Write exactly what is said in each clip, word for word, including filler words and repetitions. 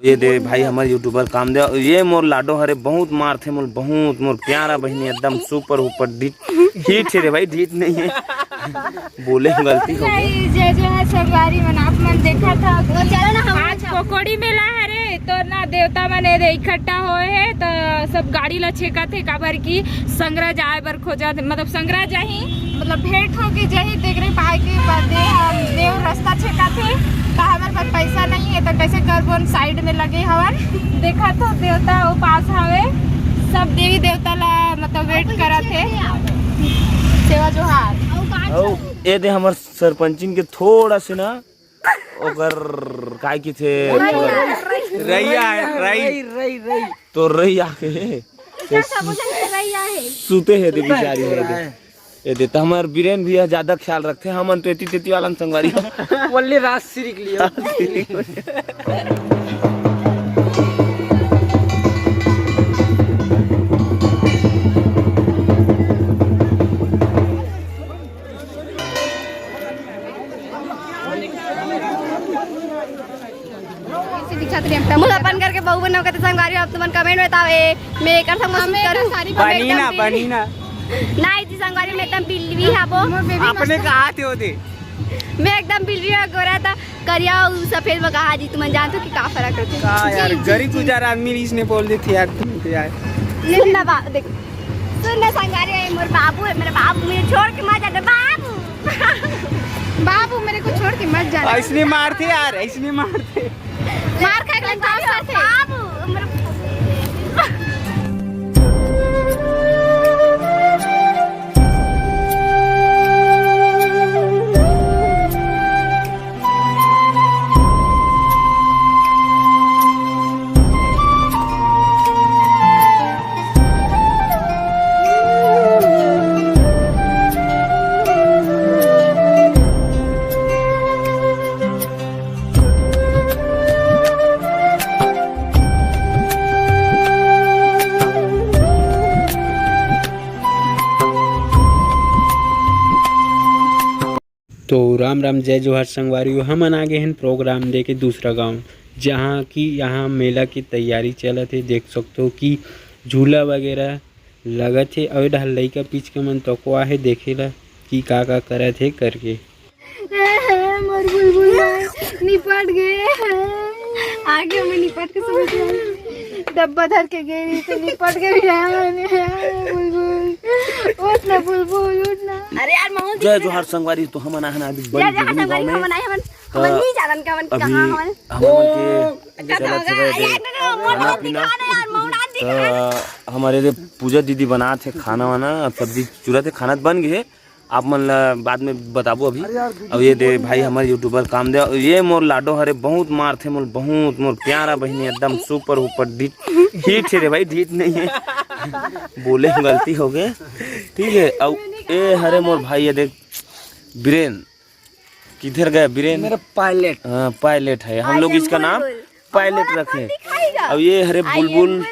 ये दे भाई, हमर YouTuber काम दे। ये मोर लाडो हरे, बहुत मारथे मोर, बहुत मोर प्यारा बहिनी, एकदम super उपर ढीठ, ढीठ हे रे भाई, ढीठ नहीं है। बोले में गलती हो गई। जय जोहार संगवारी मन, आप मन देखत हव। वो चलो ना, हम आज पकौड़ी मेला हरे, तो ना देवता मन एदे इकट्ठा होए हे, तो सब गाड़ी ला छेकत हे, काबर की संगरा जाए बर खोजत, मतलब संगरा जाही, मतलब भेंट होके जाही, तेकरे पाए के बाद दे-, देव रास्ता छेकत हे, तो हमर पास पैसा नहीं है, तो कैसे करबो, side में लगे हवन। देखत हो देवता उपास हवे, सब देवी देवता ला मतलब wait करत हे। सेवा जोहार। अउ ए दे हमर सरपंचिन के थोड़ा से ना ओकर काय किथे रैया है, रई। रई, रई, रई। तो रई आके सुते है दे बिचारी है दे। ए दे, त हमर बीरेन भी ह ज्यादा ख्याल रखथे, हमन तो एती तेती वाला न संगवारी। वल्ले रात सिरिक लियो। मोला अपन घर के बहू बनना कते संगवारी हो, आप तुमन comment बतावे, मैं एकर संग मसूद करूँ। बनी ना, बनी ना। ना, इति संगवारी में एकदम बिल्ली हबो। अपने कहा थे होते। मैं एकदम बिल्ली हो गोरा था, करिया अउ सफेद में कहा जी, तुमन जानते हो कि का फर्क होते? का यार, गरीब गुजार आदमी इसने बोल देते यार, तुम तो यार। सुन ना बा-, देख, सुन ना संगवारी, ये मोर बाबू है, मेरा बाबू, मुझे छोड़ के मत जाना बाबू। बाबू, मेरे को छोड़ के मत जाना। ऐसने मारते यार, ऐसने मारते। मार खाए के लिए पास आते। बाबू, मेरे तो राम राम, जय जोहार संगवारी हो। हमन आगे हन प्रोग्राम देके दूसरा गांव, जहां कि यहां मेला की तैयारी चलत हे। देख सकते हो कि झूला वगैरह लगत हे। अउ ए डहर लइका पिचका मन तको आहे देखे ला कि का का करत हे करके। मोर बुलबुल निपट गए। आगे में निपट के समझ गए। डब्बा धर के गई तो निपट के भी रहा मैंने। बुलबुल, उठ ना बुलबुल, उठ ना। अरे यार, माहौल जय जोहार संगवारी, तो हमन आहन अभी बड़ी यार, जहाँ जुगनी गाँव संगवारी में। हमन आए, हमन, त हमन नहीं जानन का हमन अभी कहाँ हमन। हमन के का चलत होगा? हवे यार, ना, ना, खाना माहौल पीना। दिखा ना यार, माहौल दिखा। त हमर एदे पूजा दीदी बनात हे खाना वाना, सब्जी चूरा थे, खाना बन गए हे। आप मन ला बाद में बताबो अभी। अउ ये दे भाई हमर YouTuber काम दे। अउ ये मोर लाडो हरे, बहुत मारथे मोर, बहुत मोर प्यारा बहिनी, एकदम super उपर ढीठ, ढीठ हे रे भाई, ढीठ नहीं है। बोले में गलती हो गए, ठीक है। अउ ए हरे मोर भाई, ये देख बीरेन, किधर गया बीरेन? मेरा pilot। हाँ, pilot है, हम लोग इसका नाम pilot रखे। अब ये हरे बुलबुल,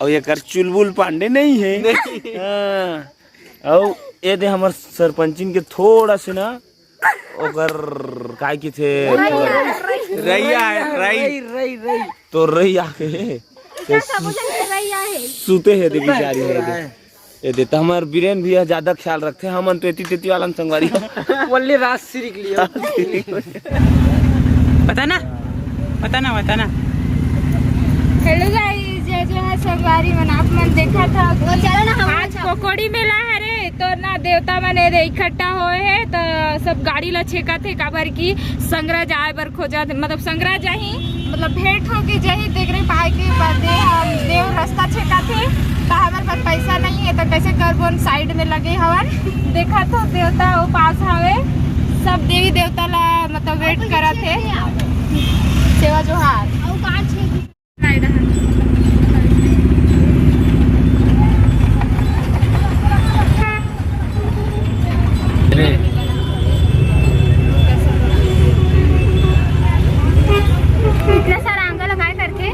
और ये कर चुलबुल पांडे नहीं है। हाँ। अउ ए दे हमर सरपंचिन के थोड़ा से ना ओकर काय किथे रैया है, रई। रई, रई, रई। तो रई आके सुते है दे बिचारी है दे। ए दे, त हमर बीरेन भी ह ज्यादा ख्याल रखथे, हमन तो एती तेती वाला न संगवारी। वल्ले रात सिरिक लियो। पता ना, पता ना, पता ना। Hello guys, जय जोहार संगवारी मन, आप मन देखत हव वो चलो ना, हम आज पकौड़ी मेला हरे, तो ना देवता मन एदे इकट्ठा होए हे, तो सब गाड़ी ला छेकत हे, काबर की संगरा जाए बर खोजत, मतलब संगरा जाही, मतलब भेंट होके जाही, तेकरे पाए के बदे हम देव रास्ता छेकाथे, त हमर पास पैसा नहीं है, त कैसे करबो? Side में लगे हवन, देखत हो देवता उपास हवे, सब देवी देवता ला मतलब wait करत हे। सेवा जोहार। इतना सारा अंकल काय करथे?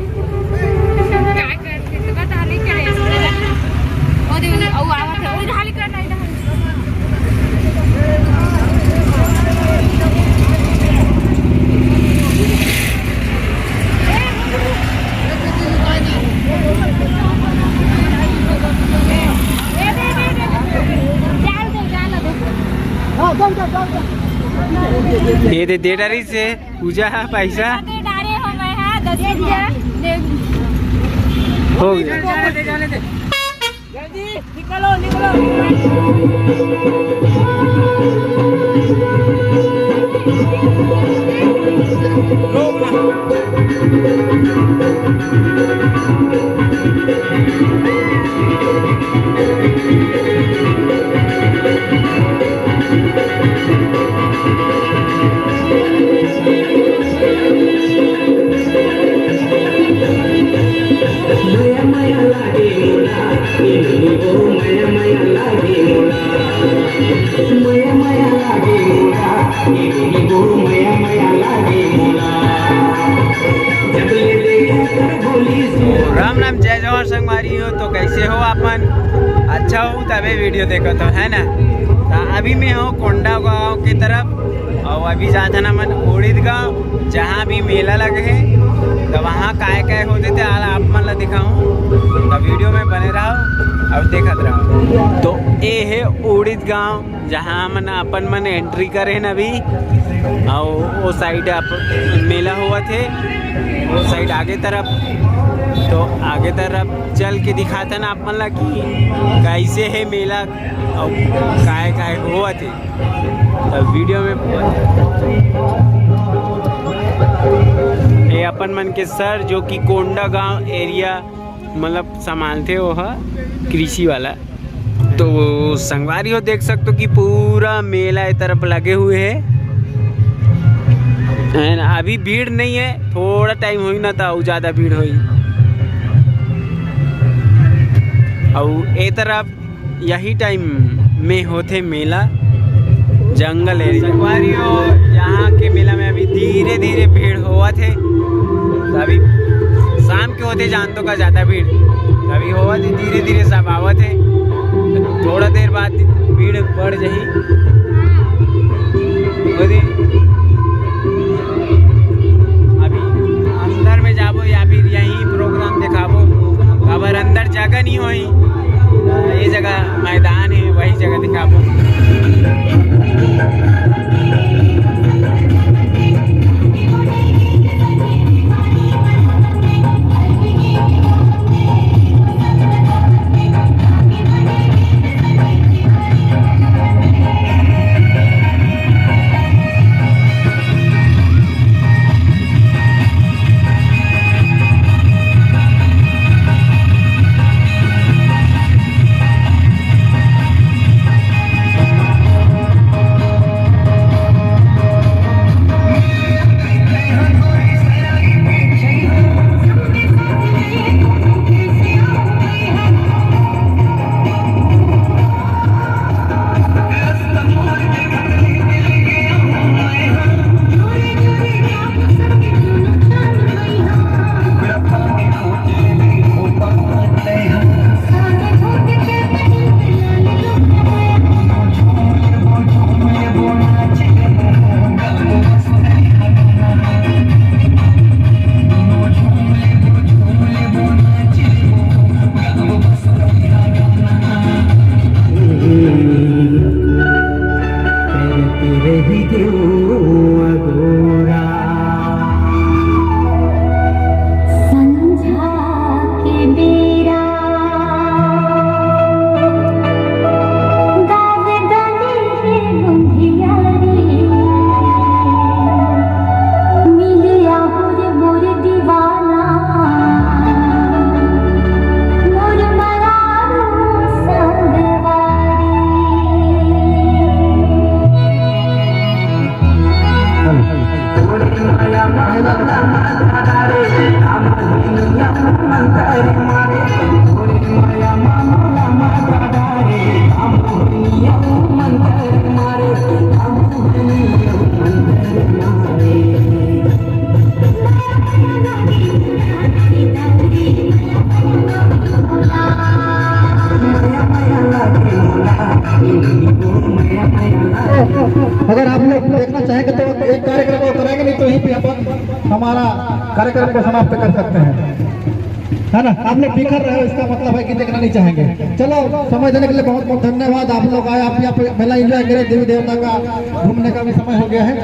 काय करथे? तो बता नहीं करे। ओ दे, ओ आवत है। ओ इधर हाली कर ना, इधर हाली। ये दे, दे डारी से पूजा है पैसा। दे डारे हो मैं, हाँ, दस रुपया। दे। हो गया। जल्दी निकलो, निकलो। राम राम, जय जोहार संगवारी हो। तो कैसे हो आप मन? अच्छा हो तबे वीडियो देखत हो, है ना? तो अभी मैं हूँ कोंडागांव की तरफ, और अभी जात हन हमन उड़ीद गांव, जहाँ भी मेला लगे है, तो वहाँ काय काय होते थे, आला आप मन ला दिखाऊँ। तो वीडियो में बने रहो और देखत रहो। तो ये है उड़ीद गांव, जहाँ हमन अपन मन एंट्री करे हन अभी, और वो साइड आप मेला होवत हे, वो साइड आगे तरफ। तो आगे तरफ चल के दिखाथन आप मन ला कि कैसे है मेला और काय काय होवत हे। तो वीडियो में ये अपन मन के सर, जो कि कोंडागांव एरिया मतलब संभालथे, वो ह कृषि वाला। तो संगवारी हो, देख सकते हो कि पूरा मेला ए तरफ लगे हुए है, है ना? अभी भीड़ नहीं है, थोड़ा टाइम होई ना तो अउ ज्यादा भीड़ होई। अउ ए तरफ यही टाइम में होथे मेला, जंगल एरिया। संगवारी हो, यहाँ के मेला में अभी धीरे धीरे भीड़ होवत हे। तो अभी शाम के होथे, जान तो का ज्यादा भीड़, तो अभी होवत हे, धीरे धीरे सब आवत हे। तो थोड़ा देर बाद भीड़ बढ़ जाही। ओदे अभी अंदर में जाबो या फिर यहीं प्रोग्राम दिखाबो, काबर अंदर जगह नहीं होई। ये जगह मैदान है, वही जगह दिखाबो। अगर आप लोग देखना चाहेंगे तो एक कार्यक्रम और कराएंगे, नहीं तो यहीं पे अपन हमारा कार्यक्रम को समाप्त कर सकते हैं। है ना, आप लोग बिखर रहे हो, इसका मतलब है कि देखना नहीं चाहेंगे। चलो, समय देने के लिए बहुत बहुत धन्यवाद। आप लोग आए, आप यहाँ पे मेला एंजॉय करें, देवी देवता का घूमने का भी समय हो गया है।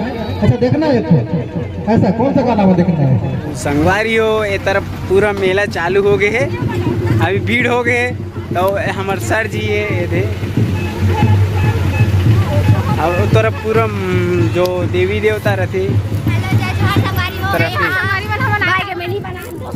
अच्छा, देखना है एक ठो। ऐसा कौन सा गाना वो देखना है? संगवारी हो, ये तरफ पूरा मेला चालू हो गए है, अभी भीड़ हो गए है। तो हमर सर जी ये, ये थे, अब तोरा पूरा, हम्म, जो देवी देवता रहते हेलो, जय जोहार संगवारी हो। तरफ से। हाँ, संगवारी मन हमन आए के मेली बना दो।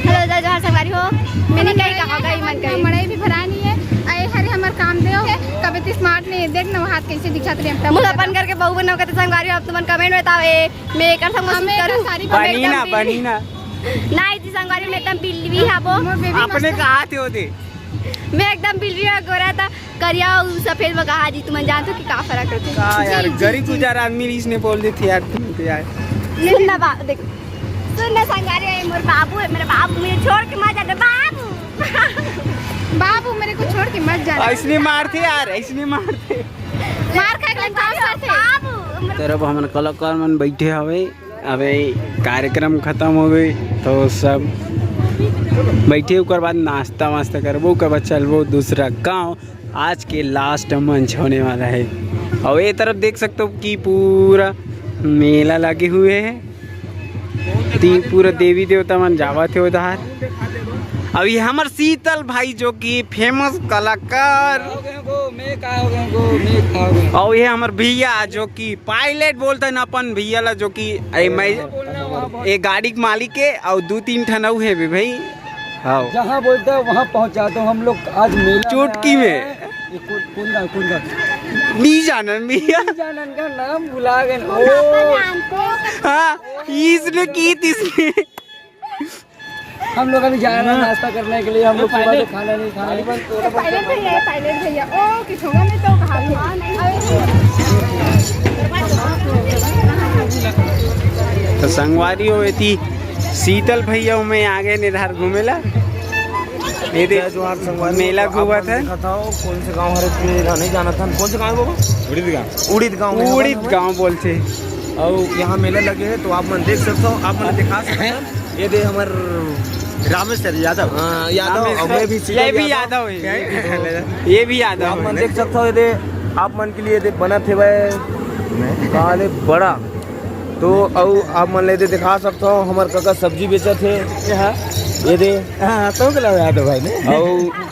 हेलो, जय जोहार संगवारी हो। मैं नहीं कही कहा गई मन कही। मड़ई भी भरा नहीं है। आए हरे हमर काम दे हो। कभी तो स्मार्ट नहीं है। देख ना, वो हाथ कैसे दिखा रहे हैं। मुंह अपन करके बहू बनाओ कहते संगवारी हो, आप तुमन कमेंट में बताओ। ए, मैं एकर संग हमें करूँ? सारी बनी ना, बनी ना। नहीं जी संगवारी, मैं एकदम बिलवी है वो। मोर बेबी अपने मस्त। कहा थे होते। मैं एकदम बिलवी और गोरा था, करिया और सफेद में कहा जी, तुमन जानते हो कि का फर्क होते? का यार, जी, जी, गरीब जी। गुजार आदमी रीस ने बोल देते यार, तुम तो यार। सुन ना बा-, देख, सुन ना संगवारी, ये मोर बाबू है, मेरे बाबू, मुझे छोड़ के मत जाना बाबू। बाबू, मेरे को छोड़ के मत जाना। ऐसने मारते यार, ऐसने मारते। मार खा के लंचास करते। बाबू, मेरे तरफ हमन कलाकार मन बैठे हवे। अबे कार्यक्रम खत्म हो गई तो सब बैठे, ओकर बाद नाश्ता वास्ता करबो, ओकर बाद चलबो दूसरा गांव। आज के लास्ट मंच होने वाला है। और ये तरफ देख सकते हो कि पूरा मेला लगे हुए है, ती पूरा देवी देवता मन जावत है उधार। अब ये हमर शीतल भाई जो कि फेमस कलाकार, मैं का हो गए, मैं का हो गए। और ये हमर भैया जो कि पायलट बोलते हैं अपन भैया ला, जो कि ए, मैं, ये गाड़ी के मालिक है और दो तीन ठन अउ है भी भाई। हाँ। जहाँ बोलता है वहाँ पहुँच जाता हूँ। हम लोग आज मेला चुटकी में। ये कौन, कौन गाँव, कौन गाँव? नहीं जानन भैया। नहीं जानन का नाम भुला गए। ओ। हाँ, इसने की थी इसने। हम लोग अभी जा रहे हैं नाश्ता करने के लिए। हम लोग सुबह से खाना नहीं खाए। पायलट भैया, पायलट भैया। ओ, किछोगा में तो कहा भी। तो संगवारी हो एती शीतल भैया में आगे निधार घूमेला। ये दे जय जोहार संगवारी। मेला आप घूमत मन है। देखत हव, कौन से गांव हरे, पूरे एला नहीं जानत हन। कौन से गांव है बाबा? उड़ीद गांव। उड़ीद गांव है उड़ीद हमारे। गांव बोलते। और यहाँ मेला लगे है, तो आप मन देख सकते हो, आप मन दिखा सकते हैं। ये दे हमर रामेश्वर यादव। हाँ, यादव, रामेश्वर, और मैं भी ये भी यादव। यादव है। ये भी यादव आप है। मन देख सकते हो, ये दे आप मन के लिए दे बनत हे भाई, काले बड़ा। तो अउ आप मन ले दे दिखा सकता हूँ, हमर काका सब्जी बेचत हे। ये दे। हाँ, तो के लगा यादव भाई ने। अउ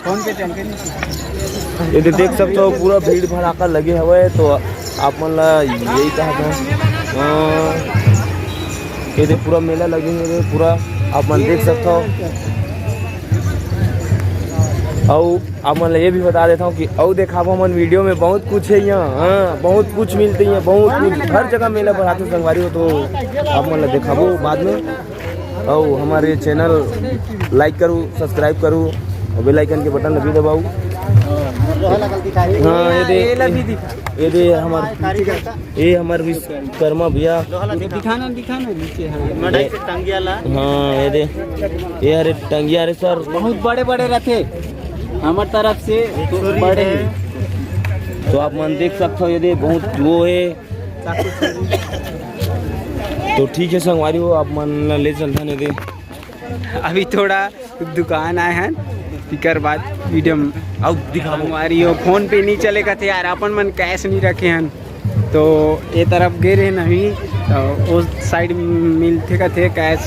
फोन पे चल के नहीं। ये दे देख सकता हो, पूरा भीड़ भड़ाका लगे हवे, तो आप मन ला यही कहा था। अ, ये दे पूरा मेला लगे हुए हे, पूरा आप मन देख सकता हो। अउ आप मन ला ये भी बता देता हूँ कि अउ देखाबो हमन वीडियो में, बहुत कुछ है यहाँ। हाँ, बहुत कुछ मिलते हैं, बहुत कुछ, हर जगह मेला बढ़ाते संगवारी हो, तो आप मन ला देखाबो बाद में। अउ हमारे चैनल लाइक करू, सब्सक्राइब करू और बेल आइकन के बटन भी दबाऊ। हाँ, ये दे, ये दे हमार, ये हमार विश्वकर्मा भैया। दिखाना, दिखाना नीचे, हाँ। हाँ, ये दे, ये हरे टंगिया रे सर। बहुत बड़े बड़े रथे, हमर तरफ से तो बड़े हैं। तो आप मन देख सकते हो, ये दे बहुत वो है। तो ठीक है संगवारी हो, आप मन ला ले चलथन ये दे। अभी थोड़ा दुकान आए हैं, तिकर बाद वीडियो में। अब दिखाबो। संगवारी हो, फोन पे नहीं चले कथे यार, अपन मन कैश नहीं रखे हैं, तो ये तरफ गए रहे नहीं, तो उस साइड मिलते कथे कैश,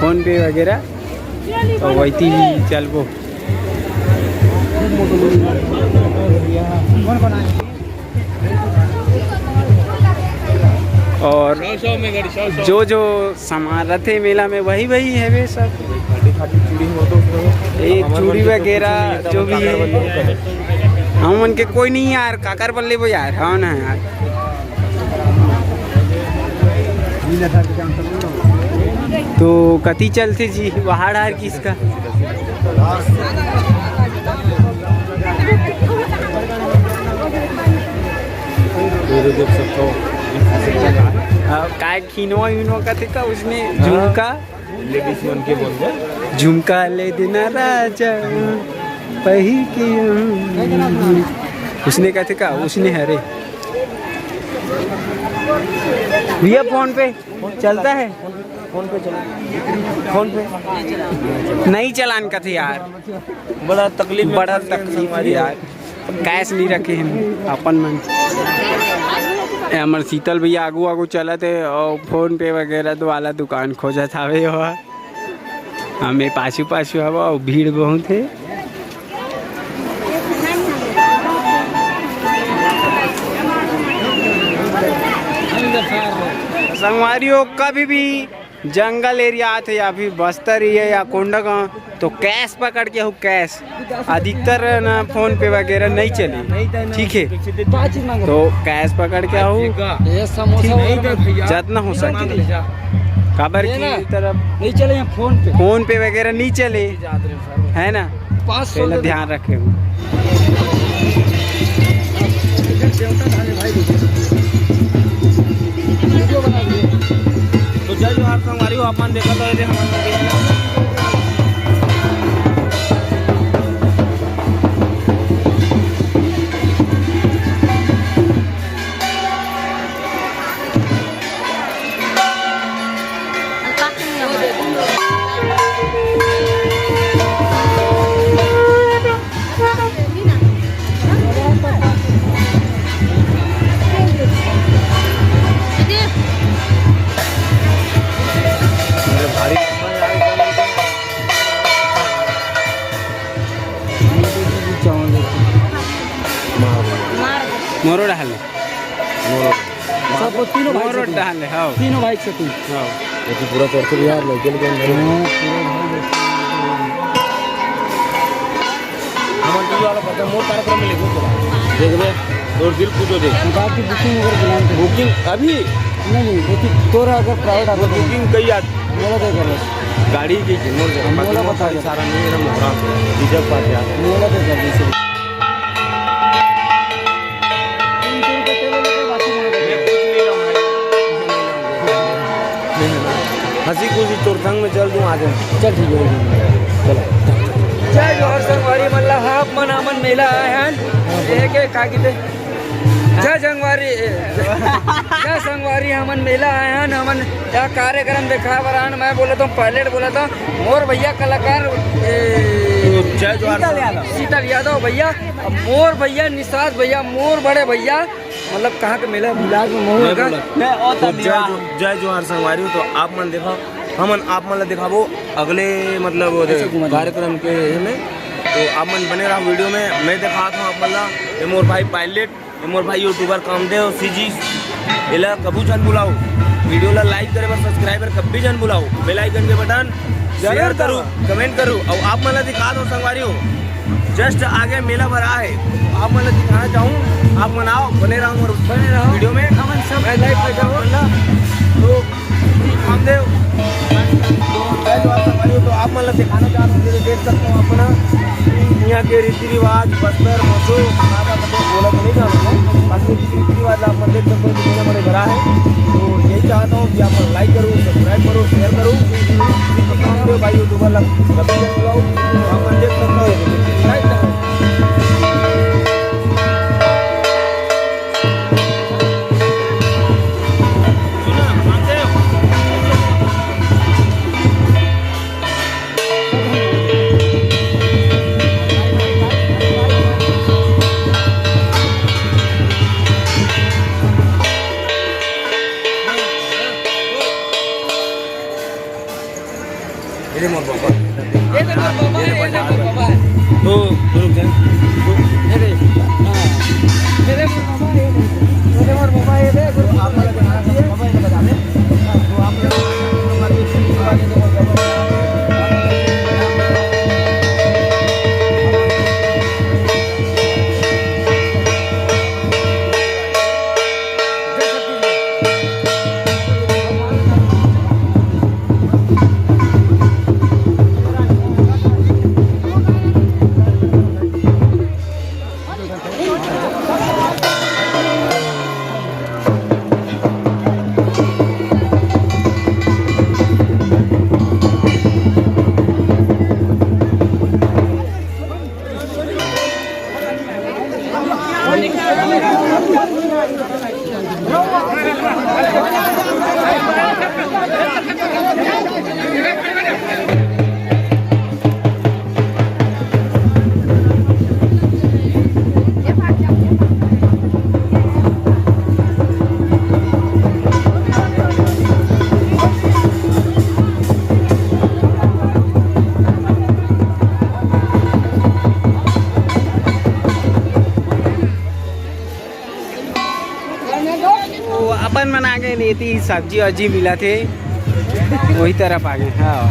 फोन पे वगैरह, तो वही चलबो। और जो जो सामान रथे मेला में, वही वही हवे सब। ये चूड़ी वगैरह जो भी है, हम मन के कोई नहीं यार, काकर बल्ले वो यार, हाँ ना यार। तो कति चलते जी, वहाड़ हार किसका? ये देख सकते हो। हाँ, काय खिनवा विनवा का थे का उसने, हाँ। झुमका? लेडीज मन के बोल दे। झुमका ले देना राजा, पहिर के हम। उसने का थे का? उसने हरे। भैया फोन पे चलता है। फोन पे चला, फोन पे नहीं चलान कथे यार। बड़ा तकलीफ में बड़ा फंस गए तकलीफ संगवारी। यार। कैश नहीं रखे हैं अपन मन। ए, हमर शीतल भैया आगू आगू चलत हे और फोन पे वगैरह वाला दुकान खोजत हवे हो। हमें पाछू पाछू हवा और भीड़ बहुत है। संगवारी हो, कभी भी जंगल एरिया आथे या फिर बस्तर एरिया या कोंडागांव, तो कैश पकड़ के हो, कैश। अधिकतर ना फोन पे वगैरह नहीं चले, ठीक है। तो कैश पकड़ के हो, जतना हो सके। काबर की तरफ नहीं चले, फोन पे, फोन पे वगैरह नहीं चले, है ना। पाँच सौ पहले ध्यान रखे हो। तो जय जोहार संगवारी हो, अपन देखत हो ये हमन मोरो डाल। मोरो। सब तीनों भाई मोरो से तीन। डाल, हाँ। तीनों भाई से तीन। हाँ। ये तो पूरा चढ़ते भी यार, लड़के लड़के अंदर। हाँ, पूरा भाई। हम टीवी वाला पता मोर कार्यक्रम में लेके चला। देख बे, तोर दिल पूछो दे। बात की बुकिंग वगैरह बुलान थे। बुकिंग अभी? नहीं, नहीं, वो तो तोरा अगर प्राइवेट आता तो बुकिंग कई याद? मोला दे कर बस। गाड़ी की मोर दे। मोला बता दे। सारा नहीं मेरा मोहरा। डीजल पास यार। मोला दे कर दे। हंसी खुशी तोर संग में चल दूं, आ जा। चल, ठीक है। चलो। जय जोहार संगवारी, मतलब आप मन, हमन मेला आए हैं। ये के का किते? जय संगवारी, जय संगवारी, हमन मेला आए हैं, हमन या कार्यक्रम देखा बर आन। मैं बोला था, पायलट बोला था, मोर भैया कलाकार, ए, तो जय जोहार शीतल यादव। शीतल यादव भैया, मोर भैया निषाद भैया, मोर बड़े भैया, मतलब कहाँ के मेला, बिलास में मोहन मैं का। बोला। मैं और तो जय तनिया। जो-, जय जोहार संगवारी हो, तो आप मन देखा, हमन आप मन ला दिखाबो अगले मतलब वो दे-, कार्यक्रम के में। तो आप मन बने रहा वीडियो में, मैं दिखाता हूँ आप मन ला। ये मोर भाई पायलट, ये मोर भाई यूट्यूबर कामदेव सीजी, एला कभू जन बुलाओ, वीडियो ला लाइक करे बर, सब्सक्राइबर कभी जन बुलाओ, बेल आइकन के बटन जरूर शेयर करू, दबाओ। कमेंट करू। और आप मन ला दिखा दो संगवारी हो, जस्ट आगे मेला भरा है, आप मन ला दिखाना चाहूँ, आप मन आओ, बने रहो मोर बने रहो। वीडियो में। हमन सब मैं लाइव पे जाओ। तो कामदेव। तो जय जोहार संगवारी हो, तो आप मन ला दिखाना चाहत हूँ, जैसे देख सकते हो अपना यहाँ के रीति रिवाज, बस्तर, मसो, बोला तो नहीं जानता, बाकी रीति रिवाज आप मन देख सकते हो कि मेला बड़े भरा है। तो यही चाहता हूँ कि आप मन लाइक करो, सब्सक्राइब करो, शेयर करो। कामदेव भाई यूट्यूबर ला कभी मत बुलाओ, आप मन देख सकते हो, लाइक करो। ये दे मोर पापा। ये दे मोर पापा, ये दे मोर पापा। तो, तो रुक जा। तो, ये दे। हाँ। ये दे मोर पापा, ये दे। ये दे मोर पापा, ये दे। तो आप वाला जो हमारा पापा, ये बता दे। तो आप लोग सब्जी वब्जी मिलथे, वही तरफ आ गए। हाँ,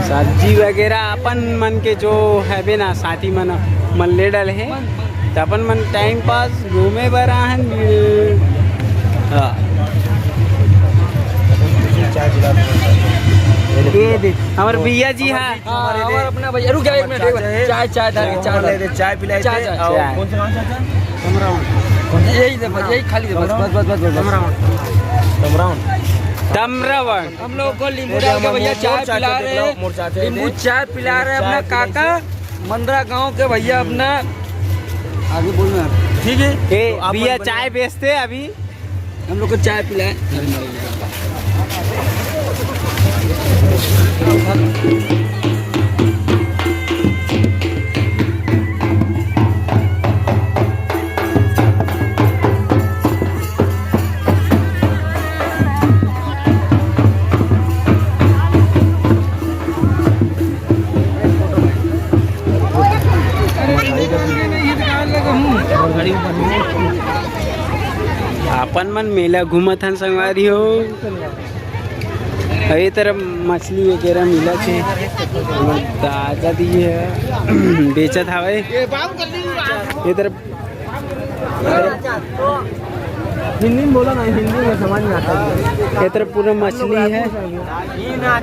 सब्जी वगैरह अपन मन के जो हवे ना, साथी मन, मन ले डले हे, त अपन मन टाइम पास घूमे बर आहन। हाँ, ये देख, हमर भैया जी हा। हाँ, हमारे अपना भैया, रुक जा एक मिनट, एक मिनट। चाय, चाय, चाय, चाय, चाय पिलाए चाय, थे। चाय। और चाय। कौन सा गाँव, चाचा? कौन सा? यही दे बस, यही खाली दे बस, बस, बस, बस, बस। तमरावन। तमरावन। हम लोग को नींबू डाल के भैया चाय पिला रहे हैं। नींबू चाय पिला रहे हैं अपना काका, मंदरा गांव के भैया अपना। आगे बोलना। ठीक है। ए, तो आप भैया चाय बेचते हैं अभी। हम लोग को चाय पिलाए। अपन मन मेला घूमत हन संगवारी हो। अउ ये तरफ मछली वगैरह मिलत हे, हमर दादा जी ह बेचत हवय। ये तरफ हिंदी में बोलो ना, हिंदी में समझ में आता है। ये तरफ पूरा मछली है। हाँ,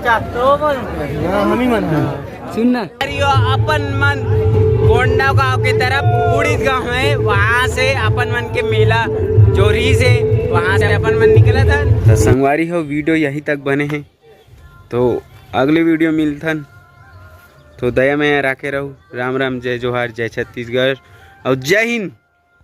हम ही मन हैं। सुन ना। अरे यो अपन मन कोंडागांव के तरफ उड़ीद गांव है, वहाँ से अपन मन के मेला जो रहिस हे, वहाँ से अपन मन निकलत हन। तो संगवारी हो, वीडियो यहीं तक बने हे, तो अगले वीडियो मिलथन। तो दया मया राखे रहू। राम राम, जय जोहार, जय छत्तीसगढ़ और जय हिंद।